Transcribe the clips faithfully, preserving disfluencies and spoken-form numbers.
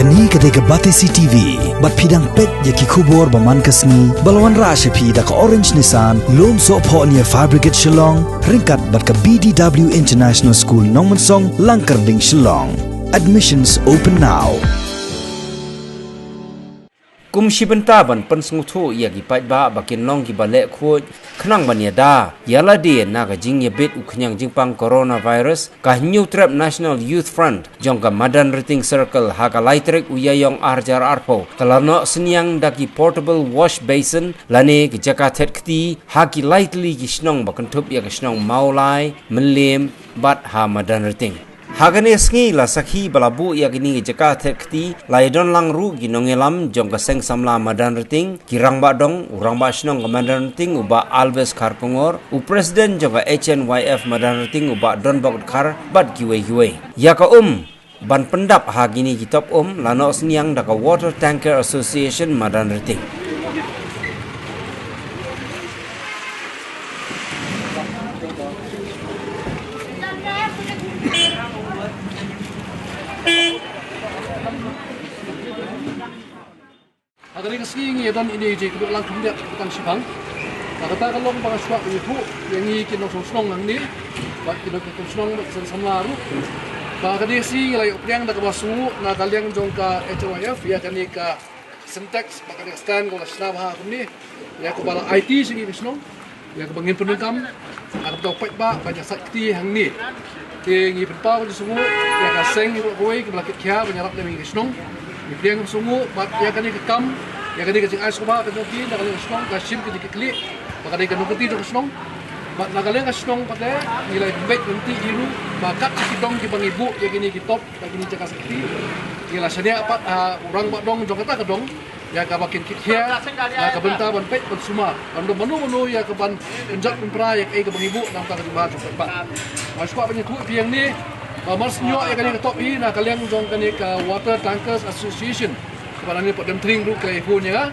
Kane ka dei ka Batesi T V, bad phi dang peit ïa ki khubor ba man ka sngi, ba la wanrah sha phi da ka Orange Nissan, Lumsohphoh near Fire Brigade Shillong, ryngkat bad ka B D W International School Nongmensong, Langkyrding, Shillong. Admissions open now. Kum shi bynta ban pynsngewthuh ïa ki paidbah ba kin long kiba leh khuid khnang ban ïada ïa lade na ka jingïabit u khñiang jingpang coronavirus, ka Hynñiewtrep National Youth Front jong ka Madanrting Circle ha ka lai tarik u Ïaïong ar hajar arphew ka la noh synñiang da ki portable wash basin lane ki jaka thet kti ha ki lai tylli ki shnong ba kynthup ïa ka shnong Mawlai, Mylliem bad ha Madanrting. Ha kane ka sngi la sakhi ba la buh ïa kine ki jaka thet kti, la ïadon lang ruh ki nongïalam jong ka Seng Samla Madanrting, ki rangbah dong, u rangbah shnong ka Madanrting u Bah Alvis Kharkongor, u president jong ka H N Y F Madanrting u Bah Donbok Dkhar bad kiwei kiwei. Ïa ka um ban pyndap ha kine ki top um la noh synñiang da ka Water Tanker Association Madanrting. Ha kane ka sngi ngi ïa don ine i jingïakynduh lang khyndiat ba tang shipang. Ba kata ka long ba nga sngewbha ban ïathuh ïa ngi ki nongshong shnong hangne, bad ki nongshong shnong bad ki seng samla ruh, ba kane ka sngi ngi la ïoh pdiang da kaba sngewbha na ka liang jong ka H N Y F ïa kane ka Sintex, bad kane ka stand kaba la shna bha kumne, ïa kaba la aiti sha ngi ki shnong ïa kaba ngin pyndonkam ha kaba ïa u paidbah ban ïa sait kti hangne. Te ngi pynpaw ka jingsngewnguh ïa ka seng baroh kawei kiba la kit khia ban ïarap lem ïa ngi ki shnong. Ngi pdiang ka jingsngewnguh bad ïa kane ka kam, ïa kane ka jingai sngewbha ka jong ki na ka liang ka shnong, ka shim ka jingkitkhlieh bad ka dei ka nongkynti jong ka shnong. Bad na ka liang ka shnong pat te ngi la pynbeit lynti ruh ba kat ki dong kiba ngi buh ïa kine ki top, ïa kine ki jaka sait kti, ngi la shaniah pat ha u rangbah dong jong kata ka dong ïa kaba kin kit khia na ka bynta ban peit ban sumar ban don mano mano ïa kaban pynjot pynpra ïa kaei kaba ngi buh na ka bynta ka jingbha jong u paidbah. Nga sngewbha ban ïathuh ïa phi hangne ba mar shu ïoh ïa kane ka top hi na ka liang jong kane ka Water Tankers Association kaba nangne pat Dam Tring ruh ka la ïaphone ïa nga,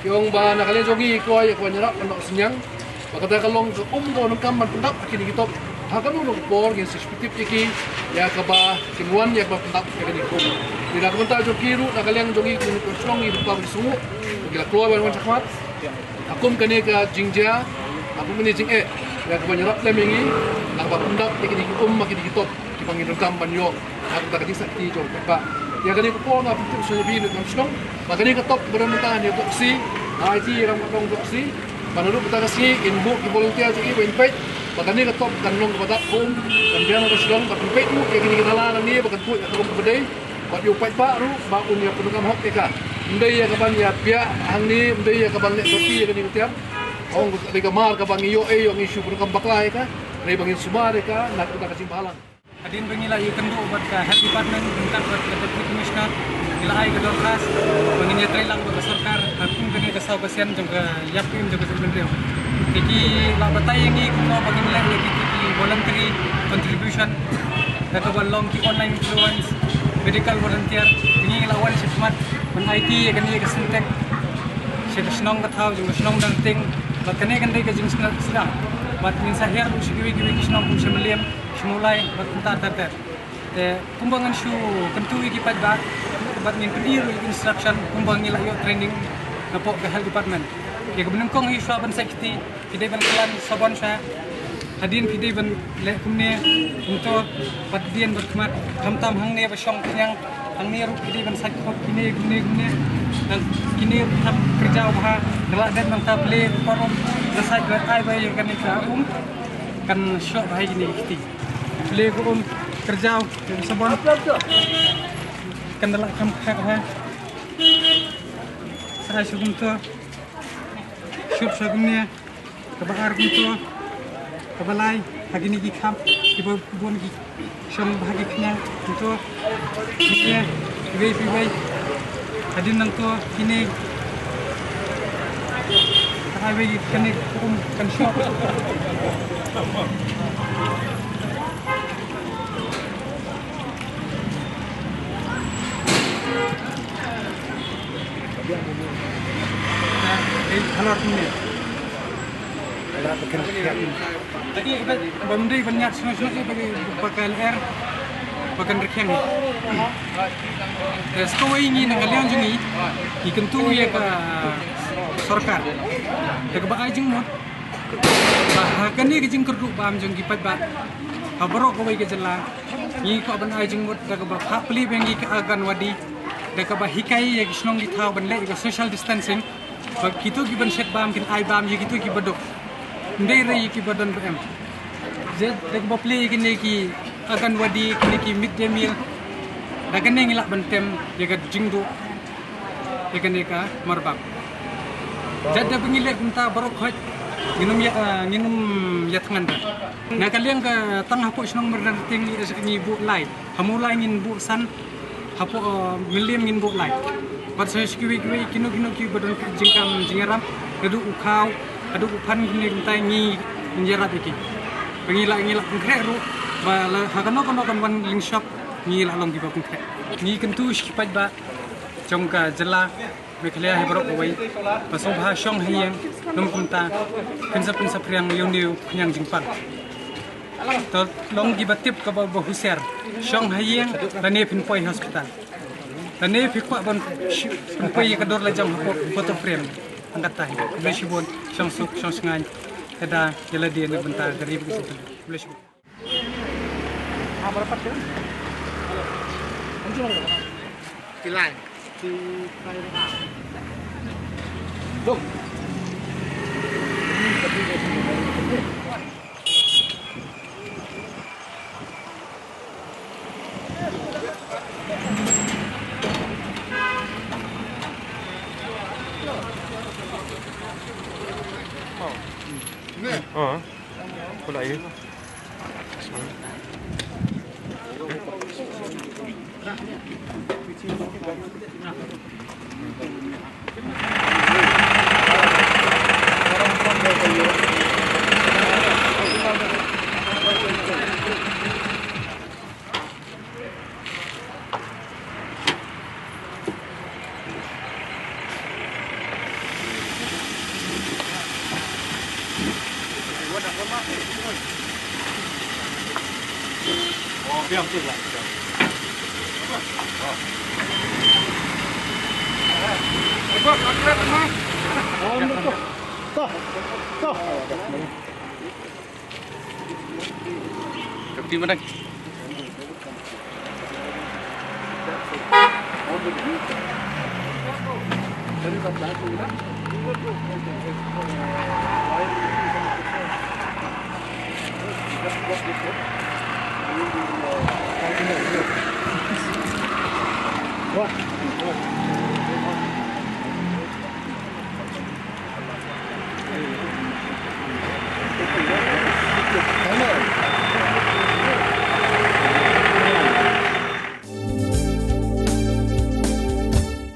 ki ong ba na ka liang jong ngi ko ïa kaban ïarap ban noh synñiang. Ba kata ka long ka um kaba donkam ban pyndap ha kine ki top. Ha kano kano ka por ngin sa shu tip ïa ki ïa kaba kin wan ïa kaba pyndap ïa kine ki um. Te na ka bynta jong ki ruh na ka liang jong ngi ki nongshong shnong ngi ruh ka ba sngewbha ki la kloi ban wan shakhmat ha kum kane ka jingjia, ha kum kane ka jingeh, ïa kaba ïarap lem ïa ngi na kaba pyndap ïa kine ki um ha kine ki top kiba ngi donkam ban ïoh ha kata ka jingsait kti jong u paidbah. Ïa kane ka por nga pyntip sngewbha ïa phi nongshong shnong ba kane ka top ba don mynta ha Doksi, ha aiti ïa rangbah dong Doksi, ba naduh kata ka sngi in buh ki volunteer jong ngi ba in peit ba kane ka top kan long kaba dap ka um, kan biang kaba shlong, ba kan peit ruh ïa kine ki nala nangne ba kan tuid ha ka um kaba dei, bad ïa u paidbah ruh ba un ïa pyndonkam hok ïa ka. Ym dei ïa kaban ïa biah hangne, ym dei ïa kaban leh party ïa kane ka tiar. Ong ka dei ka mar kaba ngi ïoh, eh, ïoh ngi shu pyndonkam bakla ïa ka, dei ba ngin sumar ïa ka na kata ka jingbhalang. Hadien ba ngi la ïakynduh bad ka Health Department ryngkat bad ka Deputy Commissioner, ngi la ai ka dorkhas ba ngin ïatrei lang bad ka sorkar ha kum kane ka saw ka sien jong ka ïap im jong ka jaitbynriew. Te ki la batai ïa ngi kumno ba ngin leh ïa kiti ki voluntary contribution, da kaba long ki online influence, medical volunteer. Te ngi la wan shakhmat ban aiti ïa kane ka Sintex sha ka shnong ka thaw jong ka shnong Darting. Bad kane kan dei ka jingsngewsih bad ngin sa hiar ruh sha kiwei kiwei ki shnong kum sha Mylliem, sha Mawlai bad kumta ter ter. Te kumba ngan shu kyntu ïa ki paidbah bad ngin pyni ruh ïa ki instruction kumba ngi la ïoh training napoh ka Health Department. Ïa kaba nyngkong hi shuwa ban sait kti, phi dei ban kyllan sabon sha. Hadien phi dei ban leh kumne, kumto, bad hadien bad khmat, khamtam hangne ba shong khñiang, hangne ruh phi dei ban sait khop kine kumne kumne. Nang kine ruh thap kyrjaw bha, da lah dep nangta plie ruh parom, da sait ba ai ba ïa kane ka um kan shoh bha ïa kine ki kti. Plie ka um, kyrjaw ïa ka sabon. Kan da lah kham kha bha. Sa ai sha kumto. Shuh sha kumne. Kaba ar kumto, kaba lai ha kine ki khap kiba bun ki shong bha ki khñiang kumto. Kine kiwei kiwei. Hadien nangto kine ka ai wei kane ka um kan shoh. Ei, halor kumne. Bym dei ban ñiad sngewsih ba ka L R. ba kan rkhiang hi. Te sa kawei ngi na ka liang jong ngi, ngi kyntu ïa ka sorkar da kaba ai jingmut ba ha kane ka jingkyrduh bam jong ki paidbah ha baroh kawei ka jylla, ngi kwah ban ai jingmut da kaba phah plie biang ïa ka Anganwadi, da kaba hikai ïa ki shnong ki thaw ban leh ïa ka social distancing. Ba kito ki ban shet bam kin ai bam ïa kito ki ba duk, ym dei re ïa ki ba don ba em. Jait da kaba plie ïa kine ki Anganwadi, kine ki mid day meal, da kane ngi lah ban tem ïa ka jingduh ïa kane ka marbam. Jait da ba ngi leh kumta baroh khoit, ngin ym ïa, ah, ngin ym ïa thngan da. Na ka liang ka tang hapoh shnong Mawryngkneng ngi, ngi buh lai. Ha Mawlai ngin buh san, hapoh, eh, Mylliem ngin buh lai. Bad sa sha kiwei kiwei kino kino ki ba don jingkam jingïarap, haduh u khaw, haduh u phan, kine kumta ngi, ngin ïarap ïa ki. Ba ngi lah, ngi lah pynkhreh ruh ba la ha kano kano kan wan lyngshop, ngi lah long ki ba pynkhreh. Ngi kyntu sha ki paidbah jong ka jylla Meghalaya hi baroh kawei ba sngewbha shong ha ïing, ym kumta phin sa pynsaphriang ïa une u khñiang jingpang. To long ki ba tip kaba, ba husiar. Shong ha ïing lane phin poi hospital. Lane phi kwah ban sh-, phin poi ïa ka dur la jong hapoh photo frame. Tang katta hi. Khublei shibun, shong suk, shong shngaiñ. Ka da ïa lade na ka bynta ka ri bad ka shnong. Khublei shibun.